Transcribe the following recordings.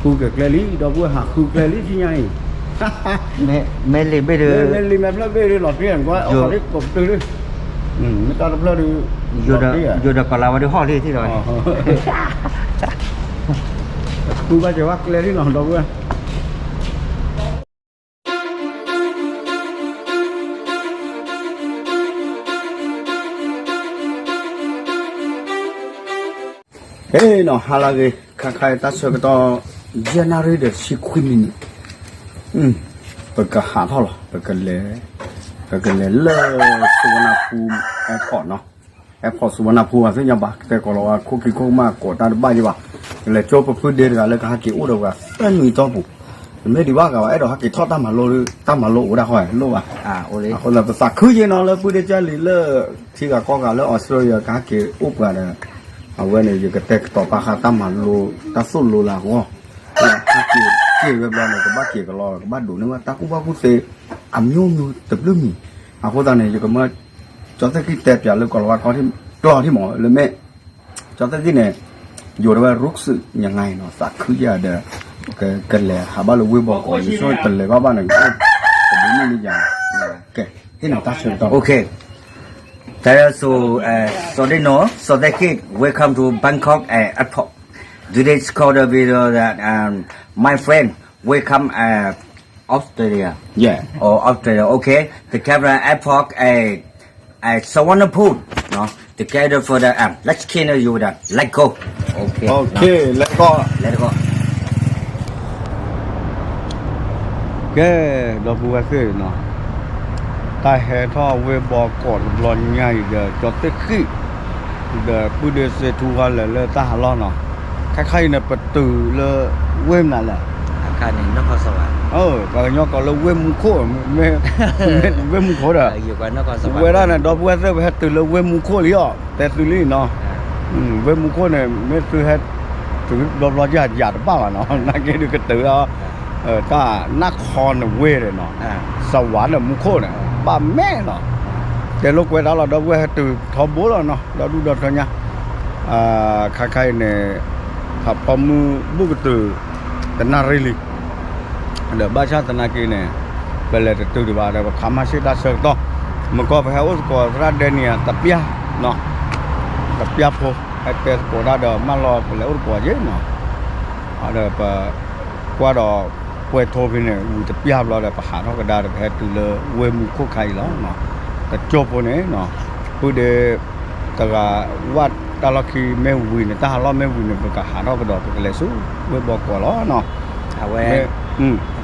ဃုက့ၤကျဲလံ ဒီပုၢ်ဝဲၢ် ဟးဃုကျဲလံ ထံၣ်ညါအံၤ, မ့ၢ်လံဘ့ၣ်ဒီး မ့ၢ်လံမဲာ်ဖျၢၣ်ဘ့ၣ်ဒီး လီၤတံၢ်ကွၢ် အီၣ်သးလံ ကိးပတုာ်လံ, မ့ၢ်တၢ်တဖျၢၣ်ဒီး ယိၤဒီးကီၤလၤဝဲဒုးဟီၣ်လံထံၣ်လီၤ, ဃုဘၣ်က့ၤဘၣ်ကျဲလံနီၤ ဒီပုၢ်ဝဲၢ် ဟဲနီၤ ဟါလၢအဂ့ၤ ခါခါအံၤတၢ်ဆၢကတီၢ် ယဲၢ်နၣ်ရံၣ်ဒီးဆံခွံမံးနံး, ပကဟးထီၣ်လီၤ ပကလဲၤ, ပကလဲၤလၢ Suvarnabhumi airport နီၤ, airport Suvarnabhumi ဘၣ်သ့ၣ်ညါဘၣ် ကတဲကိးလီၤဝဲ ခိၣ်ခံခိၣ်ကမၣ်ကိးတၢ်တဘၣ်ယံၤဘၣ်, လဲၤကၠိပဖုဒ့တဂၤလၢကဟဲက့ၤအိၣ်ဒီးပှၤသၢနွံတီၢ်ပူၤ, တမ့ၢ်ဒံးဘၣ်ဂၤဘၣ် အဲၣ်ဒိးဟဲက့ၤထီၣ်တၢ်မၤလိ တၢ်မၤလိအိၣ်ဒၣ်ဃီ လိၣ်ဘၣ်, အဃိသတး ပသးခုယဲနီၤလၢပုၢ်ဒ့ကၢ်လံၤလၢ ထံဂၤကီၢ်ဂၤလၢ Australia ကဟဲက့ၤအိၣ်ပှၤဒီး အဝဲန့ၣ် ယကတဲကတီၤပာ်ဃာ်တၢ်မၤလိ တၢ်သိၣ်လိလၢအဂီၢ်, ဟဲက့ၤက့ၤဝဲဘျီန့ၣ် ကဘၣ်က့ၤကလီ ကဘၣ်ဒိးန့ၢ်ဝဲတၢ်ကူၣ်ဘၣ်ကူၣ်သ့ အမျိုးမျိုးတဘျုးမံၤ, အဃိသတးန့ၣ် ယကမၢ ကၠီသ့ၣ်ဃံၣ်တဲပၠးလၢကိးလီၤဝဲ ကီၢ်ထံၣ်ကျီၢ်ထံၣ်မး လၢမ့ၢ် ကၠီသ့ၣ်ဃံၣ်န့ၣ် ယိၤဒၣ်ဝဲ ရူၣ်စုညါငါအံၤနီၤ သးခုယၤဒီး ကလဲၤဟးဘၣ်လၢဝ့ၢ်ဘီကီး ယဆိကမိၣ်တလဲၤဘၣ်ဘၣ်န့ၣ် တဘျုးမံၤလံယၤ, ကဲ ဟ့ၣ်နၤတၢ်ဆၢကတီၢ် Okay. Tell us so, uh, Sodino, Sodekit, welcome to Bangkok uh, airport. Today is called the video that um, my friend welcome uh, Australia. Yeah. Or Australia, okay. The camera airport uh, uh, Suvarnabhumi, no? Together for the um, let's kill you with that. Let go. Okay. Okay, let go. Let go. ကဲ ဒီပုၢ်ဝဲၢ်သ့ၣ်နီၤ, တၢ်ဟဲထီၣ်ဝ့ၢ်ဘီကီးတဘျီညါအံၤဒီး ကၠီသ့ၣ်ဃံၣ် ဒီးပုၢ်ဒ့စ့ထူဝါလဲၤလၢတၢ်ဟးလီၢ်နီၤ, ခဲခါအံၤန့ၣ် ပတုၤလၢဝ့ၢ်မနုၤလဲၣ်, ပှၤကညီကိးလၢဝ့ၢ်မူခိၣ်, ဝ့ၢ်မူခိၣ်ဒီး ဝဲဒၣ်န့ၣ် ဒီပုၢ်ဝဲၢ်သ့ၣ် ပဟဲတုၤလၢဝ့ၢ်မူခိၣ်လံအီၤ တဲသုလံနီၤ, ဝ့ၢ်မူခိၣ်န့ၣ် မ့ၢ်သုဟဲတုၤဘျီဘျီ ယၤတဘၣ်ဘၣ်နီၤ, နာ်က့ဒုးကတုၤလီၤ တၢ်နၢ်ခီနဝ့ၢ်ဒီးနီၤ, စဝးဒီးမူခိၣ်န့ၣ် ဘၣ်မဲာ်နီၤ, တဲလိာ်ကွဲတၢ်လီၤ ဒီပုၢ်ဝဲၢ်ဟဲတုၤထီဘိလီၤနီၤ ဒီဒူၣ်ဒီထၢညါ, ခဲခါအံၤန့ၣ် ဖးဖီမုၢ်ဘူၣ်ကတုၤ တနၣ်ရံၣ်လံ ဒီးဘၣ်ဆၣ်သနာ်က့န့ၣ် ပလဲၤတတုၤဒံးဘၣ်ဒီး ပခးမၤစ့ၢ်တၢ်ဆၢကတီၢ်, မ့ၢ်ကီၢ်ပဟဲအိၣ်သကိးသရၣ်ဒဲနံၤ တပျၢ်နီၤ, တပျၢ်ဖိ ဟဲတဲသကိးတၢ်ဒီး မၢလီၤပလဲၤအိၣ်သကိးက့နီၤ, ဒီးပ ကွၢ်ဒီး ပှဲၤထိဖဲန့ၣ် ဝံၤတပျၢ်ဘျီဒီး ပဟးထီၣ်ကဒါဒီး ပဟဲတုၤလၢဝ့ၢ်မူခိၣ်ခါအံၤလီၤ, တကၠိဖိန့ၣ် ပုၢ်ဒ့ တဂၤဝၢ်တၢ်လီၢ်ခံမ့ၢ်ဝံၤန့ၣ် တၢ်ဟးလီၢ်မ့ၢ်ဝံၤန့ၣ် ပကဟးထီၣ်ကဒီး ပကလဲၤဆူဝ့ၢ်ဘီကီးလီၤနီၤ, အဝဲ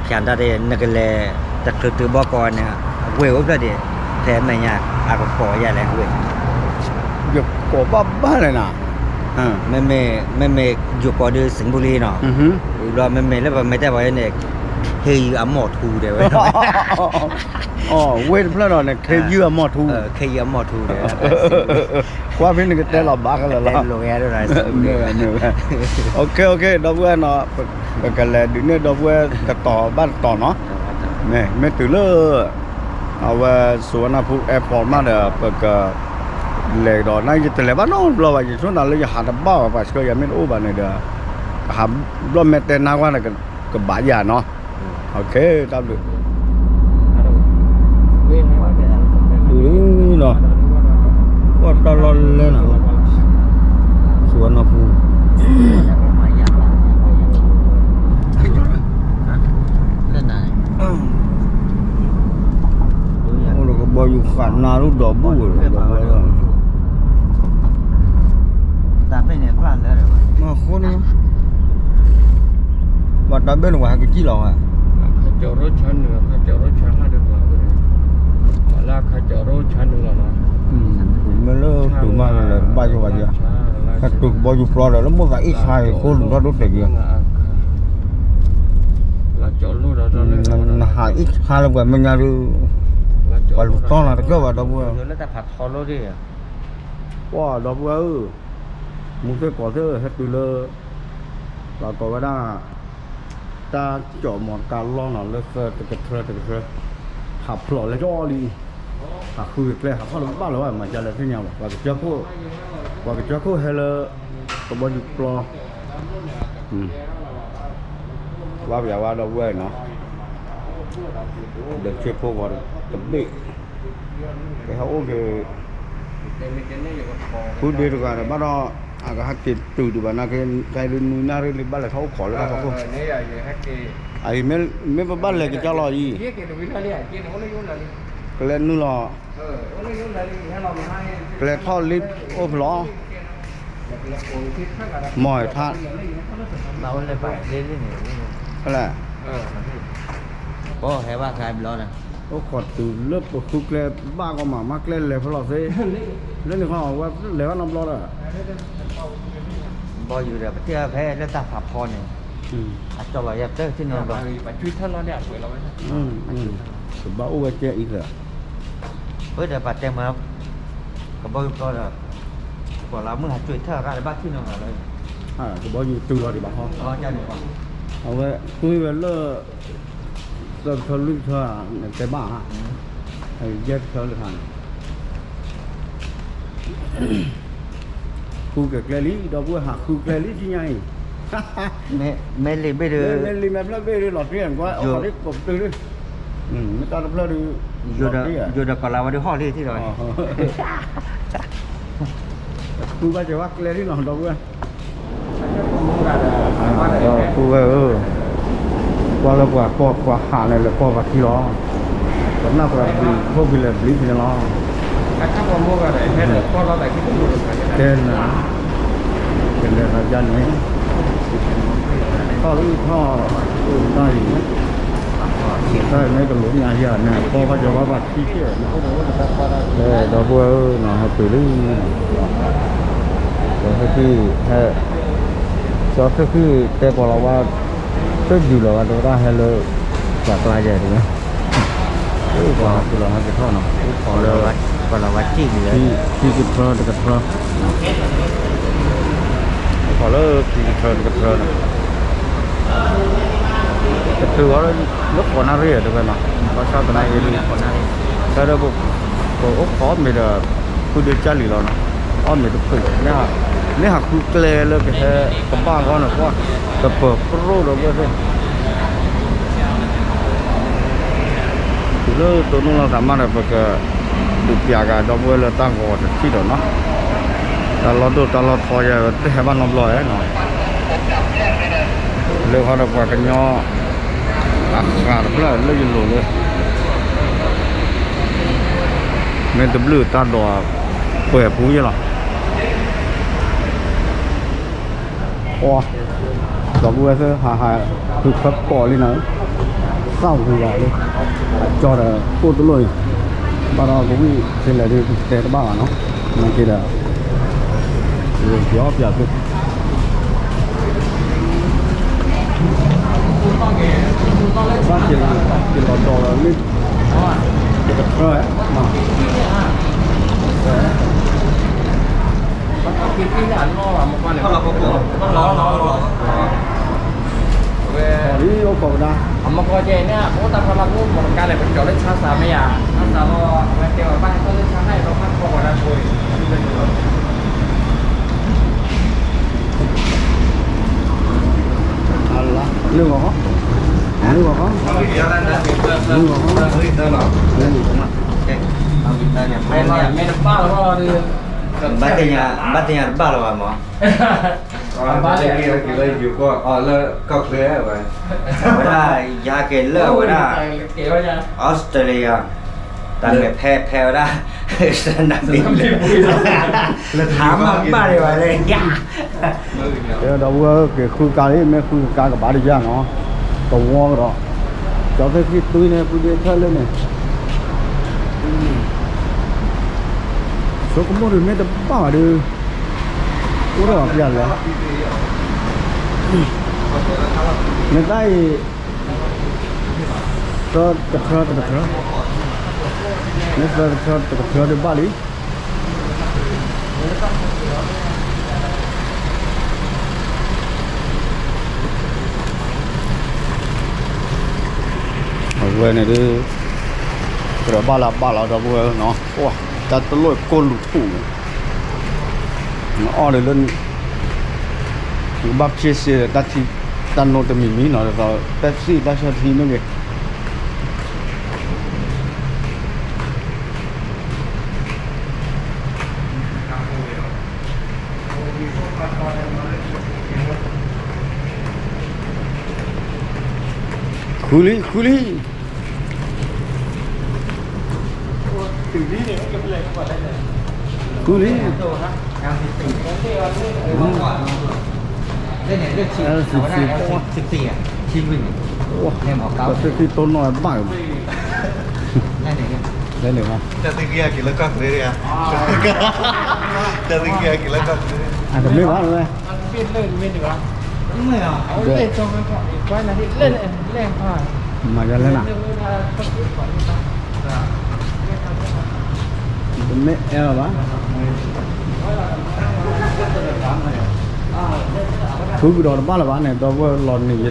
ဖျါတၢ်ဒ် နကလဲၤ တချုးတုၤဘီကီးန့ၣ် အဝ့ၢ်အိၣ်ဖျၢၣ်ဒံး ဖဲမဲာ်ညါ အကကိးယၤလဲၣ်ဝ့ၢ် ယကိးဘၣ်ဘၣ်လဲၣ်နၤ, မ့မ့ၢ် မ့မ့ၢ်ယကိးဒုးစံးဘူလံနီၤ, ဝံၤဘျီ မ့မ့ၢ်လၢပှၤမဲာ်တဲပှၤန့ၣ် ခ့ယုၢ်အမီၢ်ထူတဲဝဲ, ဝ့ၢ်တဖျၢၣ်ဒီးန့ၣ် ခ့ယုၢ်အမီၢ်ထူ, ခ့ယုၢ်အမီၢ်ထူတဲဝဲ, ကွၢ်ဖဲန့ၣ်ကတဲလီၤဘၣ်ကလၢာ်လီၤ, ဒီပုၢ်ဝဲၢ်နီၤ, ပကလဲၤဒုးနဲၣ်ဒီပုၢ်ဝဲၢ်တတီၤဘၣ်တတီၤနီၤ, မ့ၢ်တုၤလၢ အဝဲ Suvarnabhumi airport မးဒီး ပက လဲၤကဒီး နယတလဲၤဘၣ်နီတဘျီဘၣ် ယဆိကမိၣ်လၢယဟးတဘၣ်ဘၣ် ပှၤဆှၢယၤမ့ၢ်တအိၣ်ဘၣ်န့ၣ်ဒီး ကဟးဘျီၣ်မဲာ်တဲနါကွၢ်န့ၣ် ကဘၣ်ယၤနီၤ, တၢ်ဘျုး တုၤလံနီၤ, ကွၢ်တၢ်လီၢ်လဲၣ်နီၤ, Suvarnabhumi အိၣ်ဒီးကဘီယူၤဃာ်နါလၢဒီးဘူၣ်ဝဲ, အဃိန့ၣ် ဘၣ်တၢ်ဘၣ်န့ၣ် ပှၤဟဲကစံၣ်လီၤဝဲ, လၢခါကၠီၤရိၣ်ဆါနုာ်လီၤနီၤ, မ့ၢ်လၢတုၤမးလၢ ဘၣ်ယိၣ်ဘၣ်ယၤ, ဟဲတုၤကဘီယူၤပျီဒီး လၢမိၢ်သးအ့ၣ်ဆါအံၤ ဃိလူၤထီၣ်ဒိၣ်တဲာ်က့ၤ, နဟးအ့ၣ်ဆါလၢပှၤမဲာ်ညါဒုး, ပှၤလူၤတီၢ်နၤတကၢၢ်ဘၣ် ဒီပုၢ်ဝဲၢ်, ပှၤဒီပုၢ်ဝဲၢ်ဧၢ, မူသ့ၣ်ကီးသ့ၣ်ဟဲတုၤလၢ ပှၤကိးဝဲဒၣ် တၢ်ကၠီၣ်မီၤတကါလီၢ်နီၤ လၢသၢတကထြၢတကထြၢ, ဟးဖျိးလၢကၠီလံ, ဟးဃုကကျဲ ဟးထီၣ်တဘၣ်လၢၤဘၣ် မၤကလဲၣ်သ့ၣ်ညါဘၣ်, ပှၤကစၢၢ်ခိၣ်ဟဲလၢ ကဘီယူၤပျီ ဝါပယၤဝါဒီပုၢ်ဝဲၢ်နီၤ, ဒီးဆ့ဖိဂီၤတဘ့ၣ်, ကဟဲအိၣ်က့ၤ, ဖုဒ့တဂၤဒီးဘၣ်ဒီး, အကဟဲက့ၤတုၤဒံးဘၣ်နာ်က့, ခဲအံၤဒုးနွံနၣ်ရံၣ်လံ ဘၣ်လဲၤထီၣ်အိၣ်ခိးလၢတၢ်ဖီခိၣ်, အအံၤမ့ၢ်ပဘၣ်လဲၤက့ၤကၠီလီၤအံၤ, ကလဲၤနုာ်လီၤ, ကလဲၤထီၣ်လံအိၣ်ဖျီ, မီၢ်ထါ, ဖဲလဲၣ်, အိၣ်ခိးတုၤလၢပဃုကျဲဘၣ်ကီမး မ့ၢ်ကျဲလဲၤဖဲလီၤသ့, လၢန့ၣ်ခီဝဲလဲၤဘၣ်နီတဘျီဒီး, ဘီယူၤဒီး ပတဲဖဲလၢတၢ်ဖးဖီန့ၣ်, အကၠီလီၤယၤတထံၣ်နီတဘျီ, ကဘၣ်အိၣ်ဝဲကဲအံၤသၢ, အဒီးပှၤတဲမၤ ကဘီယူၤပျီဒီး, ပှၤလၢမုၢ်ဟးကွံာ်ထၢၣ်ရၣ်ဒီးဘၣ်ထံၣ်နီၤလီၤလၢ, ကဘီယူၤတုၤလီၤဒံးဘၣ်ဟီ, အဝဲကွံာ်ဝဲလၢ, သၢကထၢလွံၢ်ကထၢ, တဲဘၣ်ဧါ, ယဲၢ်ကထၢလၢခါန့ၣ် ဃုက့ၤကျဲလံ ဒီပုၢ်ဝဲၢ် ဟးဃုကျဲလံ ဆူညါအံၤ, မ့ၢ်လံဘ့ၣ်ဒီး, မ့ၢ်လံမဲာ်ဖျၢၣ်ဘ့ၣ်ဒီး လီၤတံၢ်ကွၢ် အိၣ်ခိးလံ ကိးပတုာ်လံ, မ့ၢ်တၢ်တဖျၢၣ်ဒီး, ယိၤဒီးကီၤလၤဝါဒုးဟီၣ်လံထံၣ်ဒီး, ဃုဘၣ်က့ၤဝဲကျဲလံနီၤ ဒီပုၢ်ဝဲၢ် ဒီပုၢ်ဝဲၢ်ဧၢ, ကွၢ်လၢပှၤကီၢ်ပှၤဟးန့ၣ် လဲၤကီၢ်ပှၤခံလီၤ, ပနၢ်ပှၤဘျံး ခိၣ်ဖံးလဲၤဘျံးဖံးန့ၣ်လီၤ, တဲနၤ, ကလဲၤသးယါန့ၣ်, ထီၣ်လၢထီၣ်, တၢ်အံၤ, တၢ်အံၤမ့ၢ်ကလိၤညါယၤန့ၣ် ကီၢ်ဘၣ်ကီဘၣ်ပှၤခံကဲ, ဒီပုၢ်ဝဲၢ်ဧၢနီၤ ဟဲတုၤလံ ကီၢ်သ့ၣ်ခံ, ကီၢ်သ့ၣ်ခံတဲပှၤလီၤဝါ, တဒုးလီၤဝါတဝဲဒၣ်ဟဲလၢ, ပှၤကျါယဲၢ်တဝဲ, ပှၤဟဲက့ၤလီၤဟဲက့ၤထီၣ်နီၤ, အိၣ်ခိးလၢ, ပှၤလီၤဝါစံၣ်လံ, ခံကထၢတကထၢ, အိၣ်ခိးလၢခံကထၢတကထၢန့ၣ်, ကတုၤဝဲလၢ, လၢဃိးနၣ်ရံၣ်တဝဲနီၤ, ဘၣ်ဆၣ်သနာ်က့, ဖဲဒီး, ပအိၣ်ခိးအီၣ်မ့ၤဒီး, ဃုဒုကၢ်လံလီၤနီၤ, အီၣ်မ့ၤတဖု, မ့ၢ်ဟးဃုကျဲလၢကဟဲ, ကဘၣ်ဂီၢ်န့ၣ်ကွၢ်, ကပၢၤပြိၣ်ဒီပုၢ်ဝဲၢ်သ့ၣ် တုၤလၢတိၢ်နီၣ်လီၤသးမးဒီး ပက, ဒုးပျးကဒီပုၢ်ဝဲၢ်လၢတၢ်ဂီၤတထံၣ်ဒီးနီၤ, တၢ်လီၢ်ဒိၣ်တၢ်လီၢ်ထီယဲၢ်တဟဲဘၣ်နီတဘျီဧါနီၤ, လၢခီဒီးပှၤကညီ, အဃးတဖျၢၣ်လၢယလိၤလၢ, မ့ၢ်တဘျုးတၢ်ဒိး, ပှဲၤပူၤယဲၢ်လီၤ ဒီပုၢ်ဝဲၢ်သ့ၣ် ဟးဟး, ဖုဖၢကိးလံနၤ, သၣ်ဝံၤဂၤလံ, အကၠီဒီးကိၣ်တလိၣ်အံၤ, ဘၣ်ဒီးကဝံၣ်ဖဲလဲၣ်ဒုးတဲတဘၣ်ဘၣ်နီၤ, နာ်က့ဒီး, ယီပၠးသု, ဘၣ်က့ၤလီၤဒီးလံ, တကထၢ, လံအိၣ်ကိးကဒါ, အမကီၢ်ကဲန့ၣ် ပအိၣ်တၢ်ဖီလာ်ဖိ မီၢ်တကါလဲၣ် ပကၠီၤလၢဆါသးမ့ၢ်ယၤ, ဆါသးလီၤ အဝဲတဲအီၤဘၣ်ဟဲထီၣ်လၢဆါဟဲအံၤဒီး ဘၣ်ခီဂီၤဒၣ်ဖိအံၤ, လၢဂီၤ, လၢဂီၤ, မ့ၢ်တဘၣ်လီၤဒီး, ဘၣ်သ့ၣ်ညါတဘၣ်လီၤဘၣ်မး ဘၣ်လၢက့ၤလၢယိၤကီၢ် အီၤလၢကီၢ်ချၢဝဲ, ဝဲဒၣ်ယၤက့ၤလၢဝဲဒၣ် Australia, တၢ်မဲာ်ဖဲဖဲဝဲဒၣ်, ဟးမၤဘၣ်ဒံးဝဲလၢယၤ, ဒီပုၢ်ဝဲၢ်က့ၤဃုကါလံ မ့ၢ်ဃုကါကဘၣ်တယၢ်နီၤ, ကဝီကဒီး, ကၠီသ့ၣ်ခံတွံန့ၣ် ဖုဒ့ထၢၣ်လၢန့ၣ် ဆိကမိၣ်ဒုးမ့ၢ်တဘၣ်ဘၣ်ဒုး, အိၣ်ဒီးပျၢ်လဲၣ်, မ့ၢ်တၢ်အံၤ, သၢကထၢတကထၢ, မ့ၢ်သၢကထၢတကထၢဒုးဘၣ်လံ. အဝဲန့ၣ်ဒုး, ကြၢးဘၣ်လၢဘၣ်လီၤဒီပုၢ်ဝဲၢ်နီၤ, တၢ်တလိၣ်ကိၢ်လူၤထူၣ်န့ၣ်, နအီၣ်လၢလၢ ကဘၣ်ဖျ့စ့ဒီးတၢ်ထံတၢ်နိတမံၤမံၤနီၤ, ဒ်သိး Pepsi တၢ်ဆီထံန့ၣ်ဂ့ၤ ဃုလံ ဃုလံ ဃုလံ အဲ စံးစံး ပှၤသ့ၣ်သ့ၣ်တိၢ်နီၣ်ဘၣ်က့ၤမး, လဲၤန့ၣ်မး, တၢ်သ့ၣ်က့ၤက့ၤလၢကီၢ်ချ့, အတမ့ၢ်ဘၣ်ဝဲ, မၤယၤလဲၣ်နၤ, တမ့ၢ်အဲၣ်ဘၣ်, ဃုကဒီးတဘၣ်လၢၤဘၣ်န့ၣ် ဒီပုၢ်ဝဲၢ်လီၤနံၤယ့နီၤ,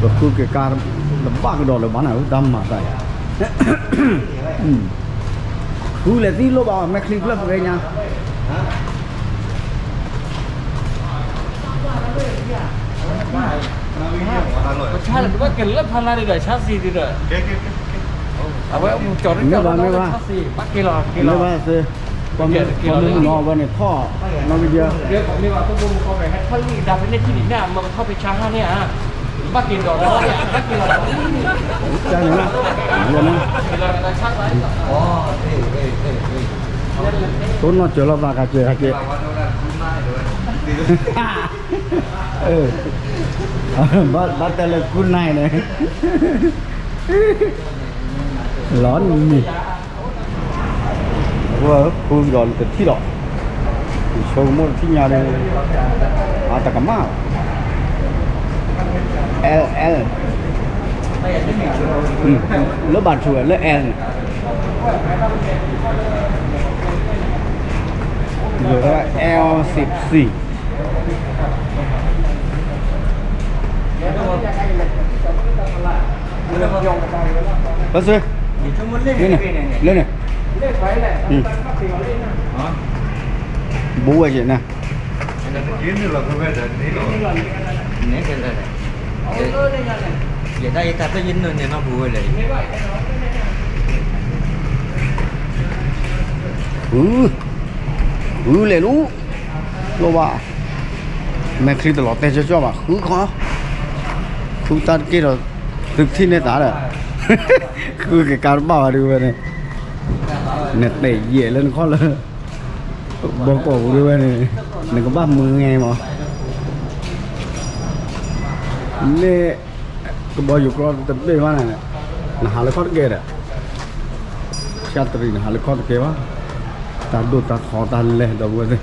ပဃုက့ၤကါတဘၣ်ကဒီးလၢၤဘၣ်န့ၣ် တၢ်မၤသးအံၤ, ဃုလဲၤသံလိၣ်ဘၣ် မဲာ်ချံဖျၢၣ်ပကဲညါ ဘၣ်က့ၤလၢဖးလါဒီး ဆါစံးဒီး, အဝဲကၠီၤတကၠီၤလၢဆါစံး ဘၣ်က့ၤလီၤ က့ၤလီၤ, မ့ၢ်ဘၣ်သ့, ပှၤမုၢ်နီၤဝဲန့ၣ်ထီၣ်, နီၣ်ဝံယၢ, ဟဲထီၣ်လံဒၣ်ဖဲန့ၣ်ထံၣ်န့ၣ် မ့ၢ်ကထီၣ်ဖဲဆါဟါန့ၣ်ဧါ, ဘၣ်က့ၤဒီးလီၤ, ဘၣ်က့ၤလီၤ, တိၢ်နီၣ်စၢၤလီၤသးကစဲးကစဲး ဘၣ်တဲလၢ good night န့ၣ်, လီၤနံၤ, အဃိဃုကဒီးတထံၣ်လီၤ, ယဆိကမိၣ်တထံၣ်ညါဒီး, အတကမၣ်, L L, လၢဘၣ်ထူဝဲလၢ L န့ၣ်, ယိၤ L စံးစံး ဘၣ်စ့, လၢန့ၣ်, လၢန့ၣ်, ဘူးဝဲက့ၤန့ၣ်, ယတၢ်ယတၢ်ဖဲယနုၢ်န့ၣ်နီၢ်ဘူးဝဲလဲၣ်, ဃု, ဃုလဲၤလူၤ, လိၣ်ဘၣ်, မဲာ်ချံတလီၤတဲာ်ကၠီကၠီဘၣ် ဃုခီ, ဃုတၢ်တက့ၢ်ဒီး, သုကထံၣ်န့ၢ်သးဒီး, ဃုက့ၤကါတဘၣ်ဘၣ်ဒုးဝဲန့ၣ်, နတဲယဲၢ်လၢနခီၣ်လၢ ဘီကီၢ်ပူၤဒုးဝဲန့ၣ်, နကဘၣ်မုာ်ငဲမး, မ့ၢ်ကဘီယူၤကြီတဘ့ၣ်ဘၣ်န့ၣ်, နဟးလၢခီၣ်တကဲဒီး, ဆၣ်တရံးနဟးလၢခီၣ်တကဲဘၣ်, တၢ်ဒိၣ်တၢ်ထီတၢ်လဲၢ်ဒီပုၢ်ဝဲၢ်သ့ၣ်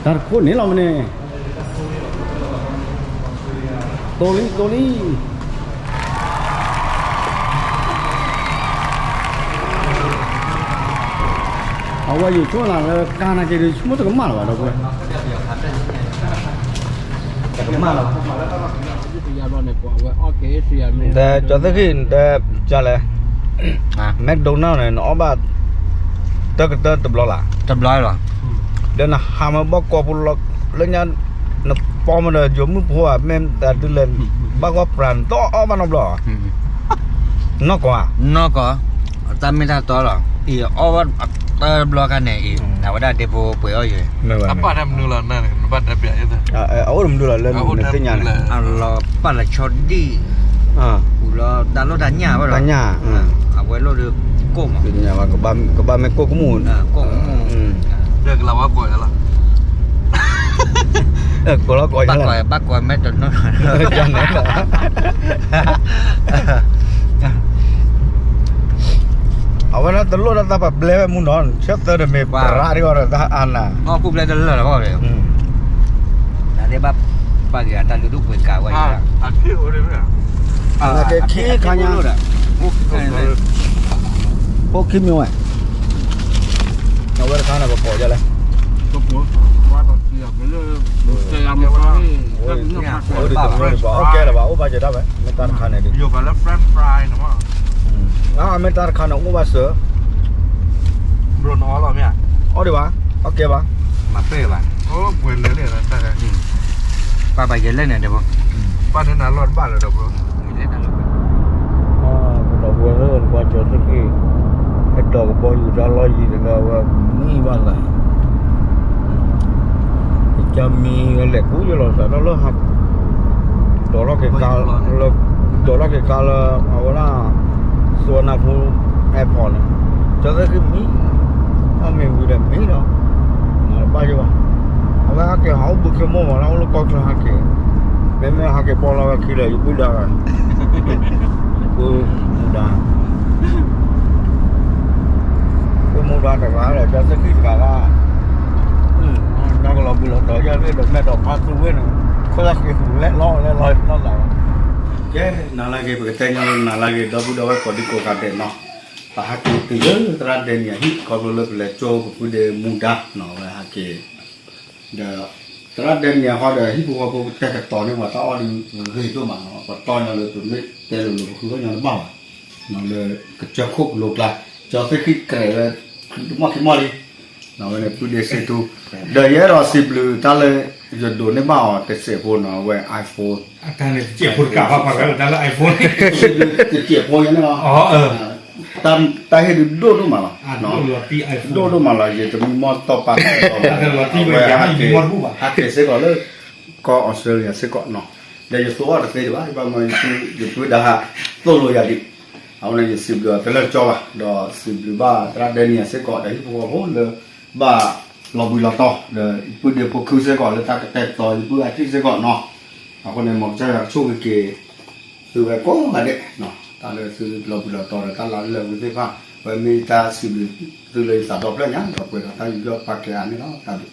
တၢ်တခိၣ်န့ၣ်လီၤမ့ၢ်န့ၣ်, တိၢ်လံ တိၢ်လံ, အဝဲယဆိကမိၣ်သးလၢကါနာ်က့ဒီး ဆိကမိၣ်တကမၣ်လၢၤဘၣ်ဒီပုၢ်ဝဲၢ်, တကမၣ်လၢၤဘၣ်, ဒီးကၠီသ့ၣ်ဃံၣ် ဒီးကၠီလဲၣ် McDonald န့ၣ် နအီၣ်ဘၣ် တၢကတၢၢ်တဘျီလၢ်, တဘျီလီၤ, ဒီးနဟးမ့ၢ်ဘီကီၢ်ပူၤလီၤ, လၢညါ, နပိာ်မ့ၢ်ဒီးယိၤမုၣ်ဖိဧါ မ့ၢ်တၢ်ဒုးလဲၣ်, ဘၣ်ဂီၢ်ပြၢ်နတအီၣ်ဘၣ်နီတဘျီ, နီၢ်ကီၢ်ဧါ, နီၢ်ကီၢ်, တၢ်မ့ၢ်တၢ်တီလီၤ, အံၤအီၣ်ဘၣ်တၢတဘျီခါန့ၣ်အံၤ, အဝဲဒၣ်ဒ့ဖိပှ့ၤအီၣ်ယဲၢ်, အပၢ်တၢ်မနုၤလီၤ, အအိၣ်တမနုၤလီၤလၢနသ့ၣ်ညါန့ၣ်, အလီၤပာ်လၢဆီဒံၣ်, ပူၤလီၤတၢ်လိၣ်တၢ်ညၣ်ဘၣ်လီၤ, တၢ်ညၣ်, အဝဲလိၣ်ဒီးကိၣ်မး, ကဘၣ်မ့ၢ်ကိၣ်ကမူၣ်, ကိၣ်ကမူၣ်, ကိၣ်လီၤ, ဘၣ်ကွၢ်မဲတနီၤ, အဝဲဒၣ်တလိၣ်ဒၣ်တၢ်ပာ်ဘျဲဝဲမူနီၤ, ဆၢသၢတမ့ၢ်ပြးတဂီၢ်ဒီးတၢ်အါနၤ, အီၣ်ကူၣ်ဘျဲတလၢာ်လီၤဘၣ်, တၢ်သ့ၣ်ဘၣ်ပာ်က့ၤအတၢ်လုၢ်ဒိၣ်ပှ့ၤကၤဝဲအံၤ, အက့ခံခါညါ, အိၣ်ခံမံၤဝဲ, အဝဲတခါန့ၣ်ပကိးဒ်လဲၣ်, အိၣ်ဒ်တမ့ၢ်ဘၣ် အိၣ်ကဲလၢၤဘၣ် အိၣ်ဘၣ်ကဲဒၣ်ဝဲ မ့ၢ်တၢ်တခါန့ၣ်ဒ်, မ့ၢ်တၢ်တခါန့ၣ်အိၣ်ဘၣ်စၢၤ, ဘျီနအီၣ်လီၤမ့ၢ်ဧါ, အီၣ်ဒံးဘၣ်, အီၣ်ကဲဘၣ်, မၤပဲၢ်ဘၣ်, ပှဲၤလၢာ်လၢာ်, ပၢ်ဘၣ်ယဲလဲၣ်န့ၣ်ဒီး, ပၢ်န့ၣ်နၤလီၢ်တဘၣ်လၢၤဒီးဘိ, ပဒီပုၢ်ဝဲၢ်လၢပှၤကၠီၤသ့ၣ်ဃ့ၣ်, ဟဲဒိးကဘီယူၤတၢ်လီၢ်ယံၤတဂၤဝဲ, မံဘၣ်သး ကမံဝဲလဲၤကူယလီၤသးဒီးလၢဟး, ဒိးလီၢ်က့ၤကါ, ဒိးလီၢ်က့ၤကါလၢ အဝဲဒၣ် စူဝါနါဖိ airport န့ၣ်, ကၠီသ့ၣ်ဃံမံ, အီၣ်မ့ၤဝံၤဒီးမံလီၤ, မၤတဘၣ်ယဘၣ်, အဝဲဟဲက့ၤဟးအိၣ်ဘုခ့မိၢ်မးလၢအိၣ်လၢကီၢ်ချၢဟဲက့ၤ, မ့မ့ၢ်ဟဲက့ၤပီလီၤဝဲခံလၢာ် ယပုၢ်ဒါဝဲ, ပုၢ်မူဒါ ပမူဒါတဂၤဒီး ကၠီသ့ၣ်ဃံတဂၤလၢ, တၢ်ကလီၤဘှံးလီၤတီၤယဲၢ်ရ့ၣ်ဒီးမဲာ်ဒီးဖါသူဝဲန့ၣ်, ခိၣ်သၣ်ဃံသူလဲၤလီၤလဲၤလီၤနီၢ်သးလီၤ, ကဲ, နၤလၢအဂ့ၤ ပကတဲညီနၤလၢအဂ့ၤ ဒီပုၢ်ဒီဝဲၢ်ကိးဒံကိးဂၤဒဲးနီၤ, ပဟဲက့ၤတုၤလၢသရၣ်ဒဲနံယၤဟံၣ် ခီဖျိလၢပလဲၤကၠိပပုၢ်ဒ့မူဒါနီၤ ဝဲဟဲက့ၤ ဒီး သရၣ်ဒဲနံယၤဃီဒီး ဟံၣ်ဖိဃီဖိပတဲကတီၤန့ၢ်ပှၤတၢ်အီၣ်ဒုးဂ့ၤဒိၣ်မးနီၤ, ပတီၢ်ညီလၢပမ့ၢ်တဲလိၤလိၤပဃုအီၣ်ညီတဘၣ်ဘၣ်, လၢကစၢၢ်ခိၣ်ကလိၤကျါ, ကၠီသ့ၣ်ဃံကြဲးဝဲ, တမီၢ်ခံမီၢ်လံ, ဝဲန့ၣ်ပုၢ်ဒ့စ့တူ, ဒီးယအဲၣ်ဒိးစံးဘျုးတၢ်လၢ ယဒိးန့ၢ်ဘၣ်အီၤတစဲးဖိနီၤ အဝဲ iPhone တစဲးဖိယဲန့ၣ်လီၤ, တၢ်ဟ့ၣ်ဒုးဒိၣ်ဒိၣ်မးလီၤ, ဒိၣ်ဒိၣ်မးလီၤ ယတမံမီၢ်တီၢ်ပာ် ဟဲက့ၤစ့ၢ်ကီးလၢ ကီၢ်အီစထြ့လယါစ့ၢ်ကီးနီၤ, ဒီးယသိးအီၤတသ့ဒံးဘၣ် ဘၣ်မနုၤယပုၢ်ဒါဟးသိၣ်လိယၤဒံး, အဃိန့ၣ် ယစံးဘျုးအီၤတလၢာ်ကၠီဘၣ်, ဒီးစံးဘျုးဘၣ်သရၣ်ဒဲနံယၤစ့ၢ်ကီး ဒီးဟံၣ်ဖိဃီဖိလၢ ဘၣ်လီၤဘှံးလီၤတီၤ ဒီးယပုၢ်ဒ့ဖိခုစ့ၢ်ကီး လၢတၢ်ကတဲာ်ကတီၤယပုၢ်အထံၣ်စ့ၢ်ကီးနီၤ, အဃိန့ၣ် မ်ကစၢ်ယွၤကဆိၣ်ဂ့ၤက့ၤ သုဝဲကိးဂၤဒဲး, တၢ်လၢသုလီၤဘှံးလီၤတီၤဒီးတၢ်လၢလၢာ်ဝံသ့ၣ်တဖၣ်, ဝဲမ့ၢ်တၢ်စံးဘျုးသုလၢယသးဒီဖျၢၣ်ညါ ဒီးပှဲၤဒီးတၢ်ယူးယီၣ်ပာ်ကဲအါန့ၣ်လီၤ, တၢ်ဘျုး